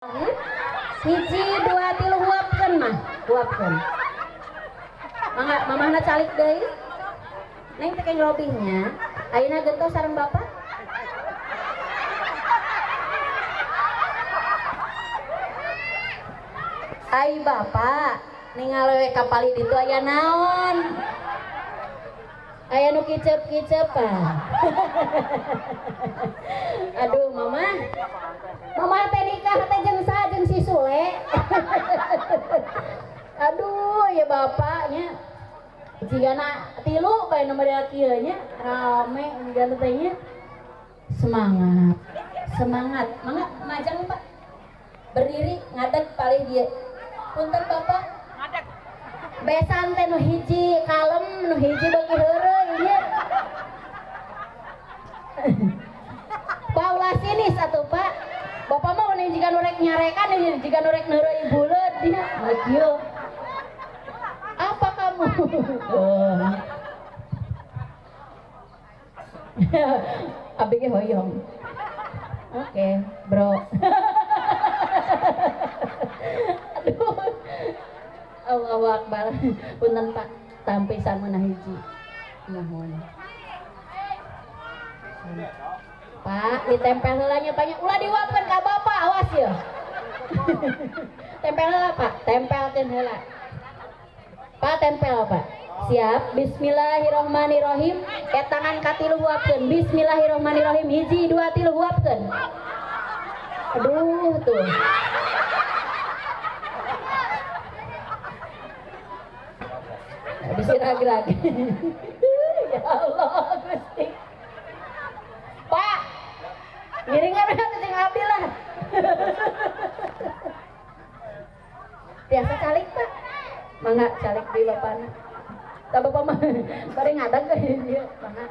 Hiji, dua, tilu, huapkeun mah, huapkeun. Mangga mamahna calik deui. Neng teh robihnya. Ayeuna gentos sareng bapak. Ai bapak ningal we ka palih ditu aya naon? Aya nu kicep-kicepan. Aduh mama. Mama teh nikah teh jeung saha, jeung si Sule. Aduh ya bapaknya. Jigana tilu bae nu model kieu nya, rame jigana teh nya. Semangat. Semangat. Mangga majang Pak. Berdiri ngadeg palih dieu. Punten Bapak. Ngadeg. Besan teh nu hiji kalem, nu hiji beuki heureuy nya. Pak ulah sinis atuh Pak. Bapak mah mending jiga nu rek nyarekan jiga nu rek neureuy buleud nya. Kieu. Apa kamu? Oh. Abdi ge hoyong. Oke, bro. Aduh. Allahu Akbar. Punten Pak, tampisan meunah hiji. Nuhun. Pak, ditempel heula nya Pak nya. Ulah diwapkeun ka bapak, awas ya. Tempel heula Pak, tempelkeun heula. Pak, tempel Pak. Siap. Bismillahirrahmanirrahim. Tangan katilu huapkeun. Bismillahirrahmanirrahim. Hiji, dua, tilu huapkeun. Aduh tuh. Bisa lagi-lagi. Ya Allah, Gusti. Pak, ngiringan jeung abdi lah. Biasa calik Pak. Mangga calik di bapana. Tah bapak mah bari ngadag ke dieu, mangga.